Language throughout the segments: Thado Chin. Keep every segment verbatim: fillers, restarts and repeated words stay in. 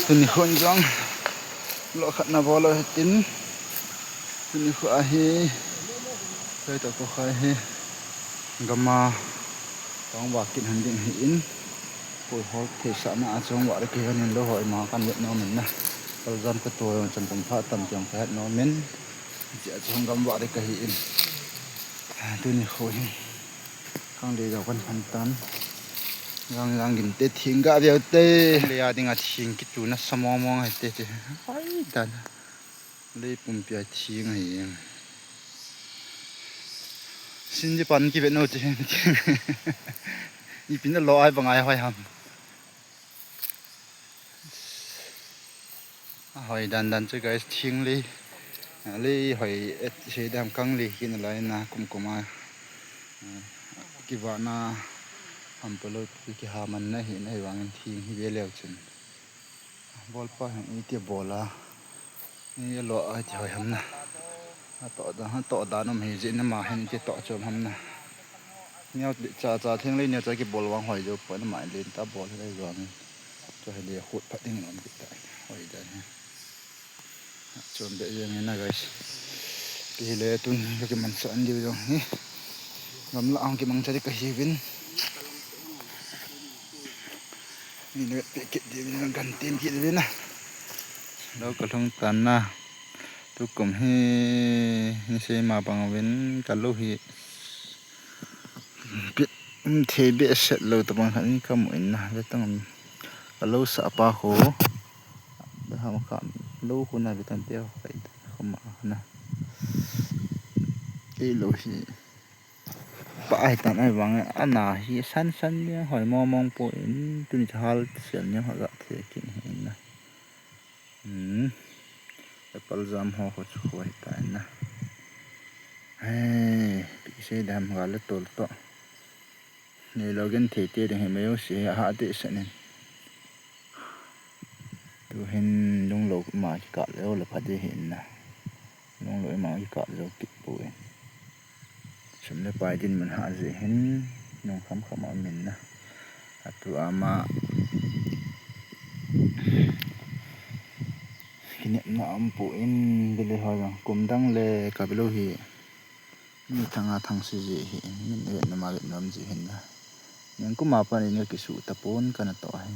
Tuni khun jong lo khat na bol lo hitin. Tuni khu ahi. Kai to ko khai hi. Gam a tong ba kin han ding hi in. Koi hol thei sa na a chung wa re ke han in lo hoi ma kan vet nom in na. Kal jam ka to jong chan kan pha tam tiang ka het nom in. Ji a chung gam wa re ka hi in. Tuni khu hi. Khang le jao kan phan tan. Jang jang gin te thing ga viau te. Khang le a ding a thing kitu na sa mong mong hai te te. Ai dan. Le pumpi a thing hai. Sin ji pan ki vet no te. Ipi na lo ai bang ai hoi ham. A hoi dan dan chu guys, thing le. A le hoi et se dam kang le kin lai na kum kum a. Ki va na ham polo ki ha man na hi na hi wang thing hi ve leu chun. Bol pa hin iti bol a. Ni lo a ti hoi ham na. A to da, a to da nom hi ji na ma hin ti to chom ham na. Neo cha cha thing le neo cha ki bol wang hoi jo po na ma le ta bol le wang. Cho hi le khut phat ding nom ki ta. Hoi da ni. Chom be jeng na guys. Ki le tun ki man sa an diu jong hi. Gam la ang ki mang cha di ka hi vin. Ni le pe ki di vin gan tin ki di vin na. Lo ka lhung tan na. Tukum hi, ni sei ma bang vin ka lo hi. Bit, um, thei be set lo ta bang khat ni ka mu in na. Ve tang ka lo sa pa ko. Da ham ka lo ko na ve tan te ko kai ko ma na. Ei lo hi. Pa ai tan ai bang a na hi san san ni hoi mo mong po in tuni hal sel ni ho ga the kin hi na. Hmm. Apple jam ho ho chu ho hi ta na. Hey, pi sei dam ga le tol to. Ni lo gen thei te ding hi mai u si ha te se nin. Tu hin lung lo ma ki ka le o le pha de hin na. Lung lo ma ki ka le o ki pu in. Sum le pai din mun ha ji hin nung kham kham a min na. A tu ama kinepna um pu in bile ho jong kum dang le ka bilo hi mi thang a thang si ji hi in min vet na ma vet nom ji hin na. Ning kum a pan in ka kisu ta pon ka na to hi.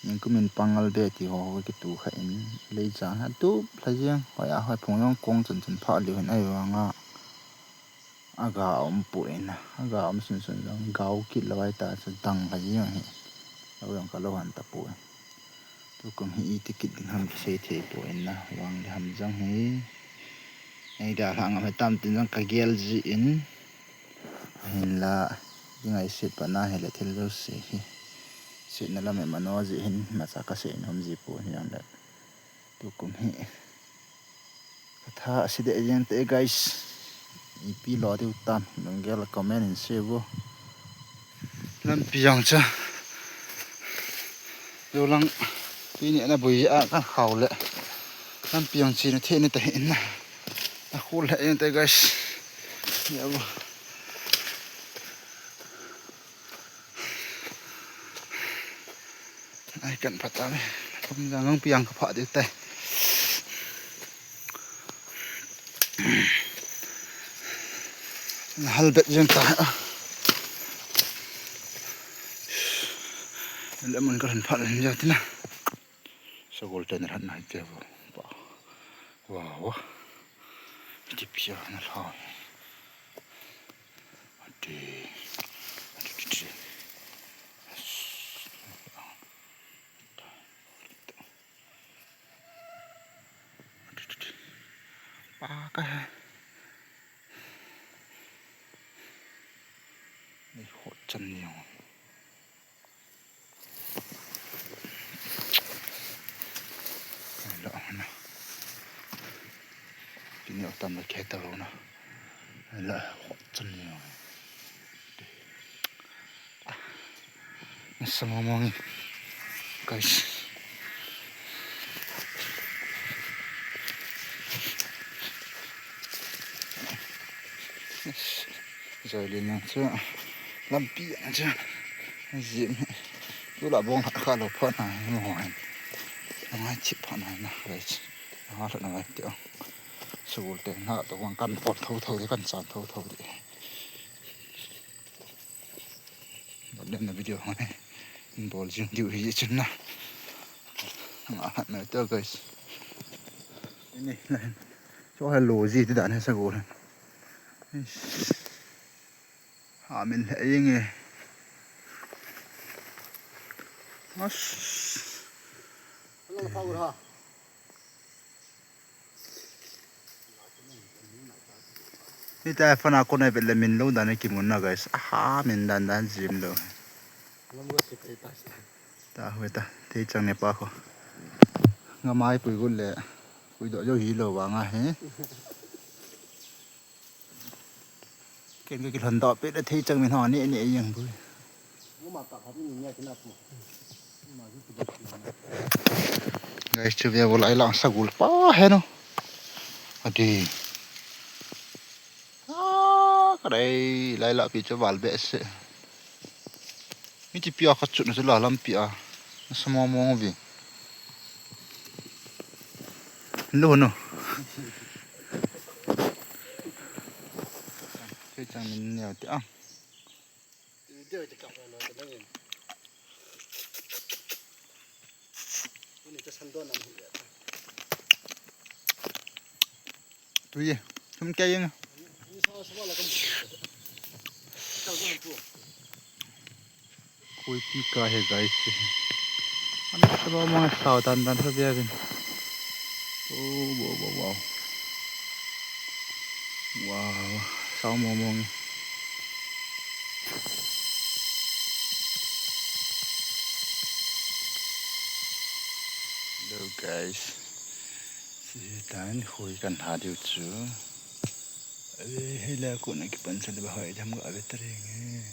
Ning kum in pangal be ti ho ho ki tu kha in lei jang ha tu pha jeng hoi a hoi phung jong kong chun chun pha liu hin ai vang a. Aga um pu in, aga um sun sun jong gau kit lo ai ta chu dang la jeng hi. Lo jong ka lo han ta pu in. Tukum hi iti kit ding ham ki sei thei pu in na, vang le ham jong hi. Ei da hlang am tam tin jong ka gel ji in. Hin la, ding ai sit pa na hi le thil lo se hi. Sit na la me ma no ji hin, ma cha ka se in hom ji pu hin jong le. Tukum hi. Ka tha a si de jeng te guys. Ipi lo diu tam. Lunggel a comment in se vo. Lampi jong cha. Lo lang. Tui ni na bui a ka khau le. Lampi jong chi na the ni te hin na. Na khul le jeng te guys. Ya vo. Ai kan phat ta me. Kum jang long piang ka pha de tai. Na hal bet jeng ta. Le mun ka han phat le ja tina. Sagol te na han nai te vo. Ba. Wa wa. Ti pia na la. Ati, ati, ati, ati. Ati, ati. Pa ka hai. Hot chan ni ho. Lo na. Kini otam la khe ta lo na. La hot chan ni ho. Nasa mong mong, guys. Jai le nang chu lampi ang chu. Jim. Tu la bong kha lo pha na mo han. Ngai chi pha na na, guys. Nga la na ngai ti. Sugul te na to kan pol tho tho de, kan chan tho tho de. Bol le na video hon he. Bol jing diu hi chun na. Nga hat na to, guys. Ni na. Cho hello ji ti dan he sugul. Ha min le yeng e. Mas. Hello, power ha. Hitia phone a kon a vet le min lou dan kimu na, guys. Aha, min dan dan jim lou. Ta hui ta. Theichang ne pa kho. Nga mai pui gun le. Pui do jo hi lou vang a he. Ken ka kilhon doh peh le theichang min ho ne ne jeng pui. Guys, chu ve vo lai lang sugul pa he no. Ati. Ah, ka dai lai la pi chu val behseh. Mi ti pi a ka chut na chu la lampi a. Nasa mong mong vi. Lo no. Theichang min neo ti a. Tui e, thum kei e. Koi pi ka he, guys. Ana sa ba ma sao tan tan sa bia bin. Oh, wow, wow, wow. Wow, sao mong mong. Hello, guys. Hitan khoi kan ha diu chu. Ave, hei la kon a kipan sa le ba hoi dam ga ave ta reng e.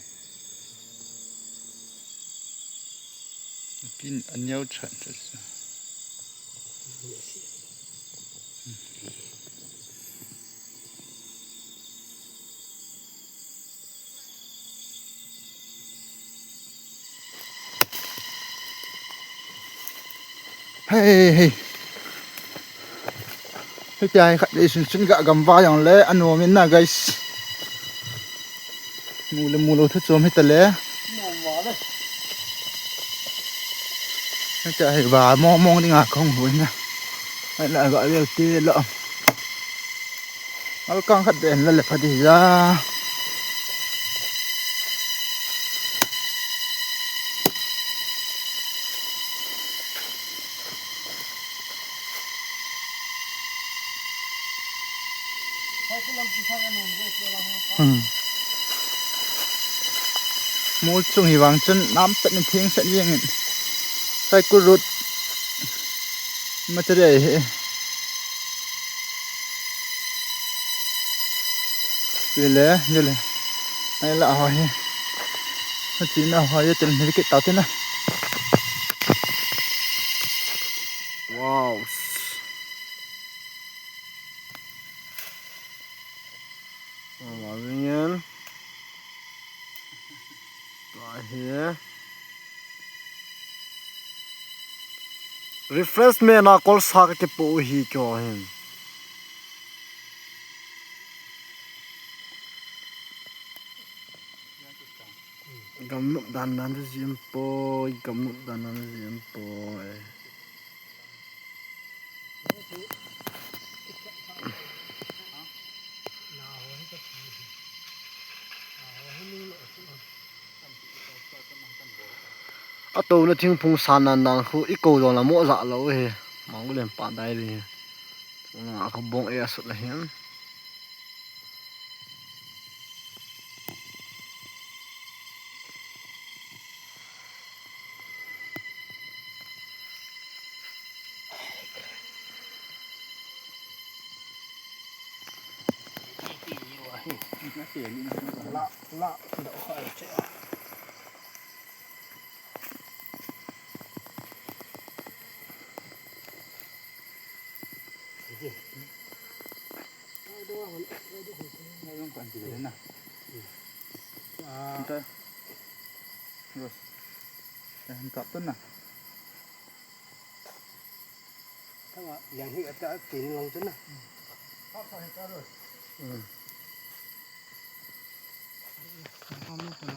Pin a neo chan sa sa. Hei, hei. Hei, tia hi khat vei sun sun ga gam va jong le, anom in na, guys. Mu le mu lou thu chom hita le. Hei, tia hi va mong mong ding a kong hui na. Hei, la ga vel ti lo. Alkang khat den la le pha di ja. Hmm. Mol chung hi vang chun nam chat ni thing chat jeng in. Cycle route. Ma chari ai he. Ye le, ye le. Ai la ho he. Ati na ho ye tel ni ke ta te na. Wow. Mama vingen. Tua hi. Refreshment a kol sa ka kipu hi kyo hin. Gamnup dan dan jim poi, gamnup dan dan jim poi. Atouna thingphung san nan nan khu i ko jong la mo ja lo hi. Mang len pa dai ri. Nga kho bong e asut la hin. La, la, da kha che. Ayun, kan tigil na. Ah. Ito. Ros. Yan, kap to na. Tama, yang hi ata, tini lang to na. Kap sa hi ta, Ros. Hmm. Kap mo to na.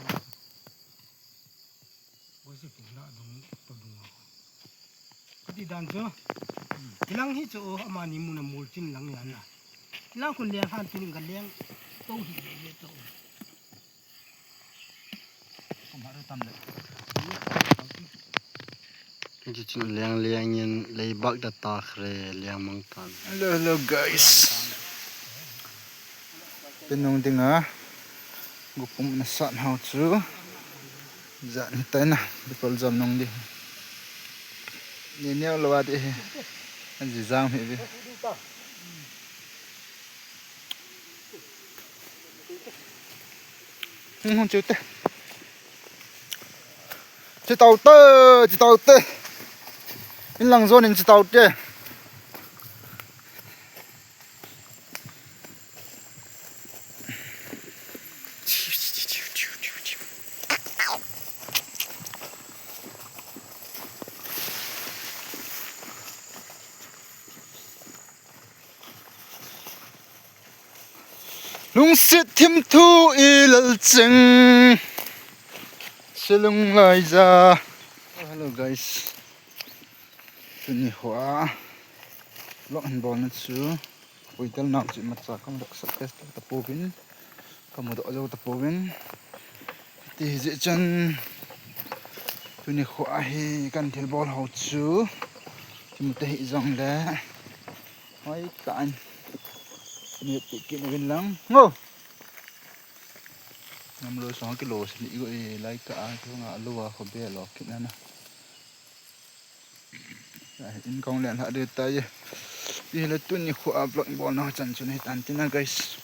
Kati dan chu. Hilang hi chu, amani muna mol chin lang yan na. Hilang khun leng han tunin ka leng to hi le to. Hichu leng leng in leibak da ta khre leng mang tan. Hello, hello, guys. Pinung dinga gupum na sat hau chu. Jan tai na, bipal jam nung di. Ni neo lo adi he. Aji jam he bi. Hung hung chute. Chitaute, chitaute. Inlang zon in chitaute. Lungset thim thu i lal cheng. Selung lai ja. Oh, hello guys. Tuni hoa vlog hin bol na chu. Puitel nau chu imacha kam vlog success ta pouvin. Kamu doh jou ta pouvin. Ti hi jeh chun tuni hoa hi kan thil bol ho chu. Thim te hi jong le. Hoi ka an. Ni ti kin vin lang. Ngo. Nam lo song kilo si ni go e lai ka a ko nga lo a ko be lo kin na. In kong len ha de ta ye. Ti le tuni hoa vlog bol na chan chu ni tan tina guys.